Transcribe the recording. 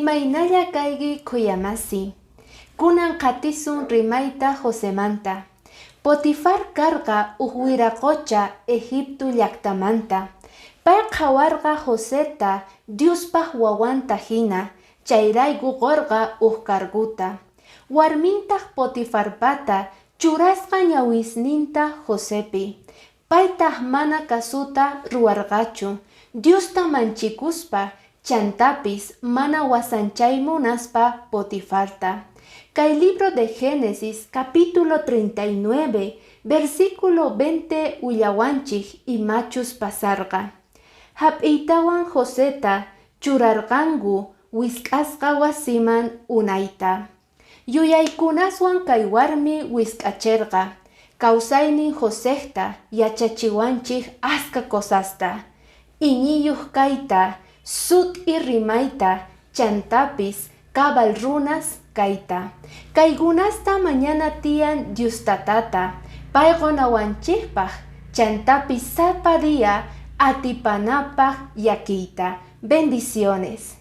Imaynalla kayki khuyamasi. Kunan qhatisun rimayta Josemanta. Potifar karqa uj wiraqocha Egipto llajtamanta. Pay qhawarqa Joseta Diospaj wawanta jina, chayrayku qorqa uj carguta. Warmintaj Potifarpata churasqa ñawisninta Josepi. Paytaj mana kasuta ruwarqachu, Diosta manchikuspa chantapis mana wasanchay munaspa Potifarta. Kay libro de Génesis capítulo 39 versículo 20 willawanchik imachus pasarqa. Hap'iytawan Joseta churarqanku wisk'asqa wasiman unayta. Yuyaykunaswan kay warmi wisk'acherqa. Kawsaynin Josejta yachachiwanchik aska cosasta. Iñiyuq kayta, sut'i rimayta, chantapis cabal runas kayta. Kaykunasta mañana tiyan Dios tatata, pay qonawanchikpaq, chantapis sapa día atipanapaq llakiyta. Bendiciones.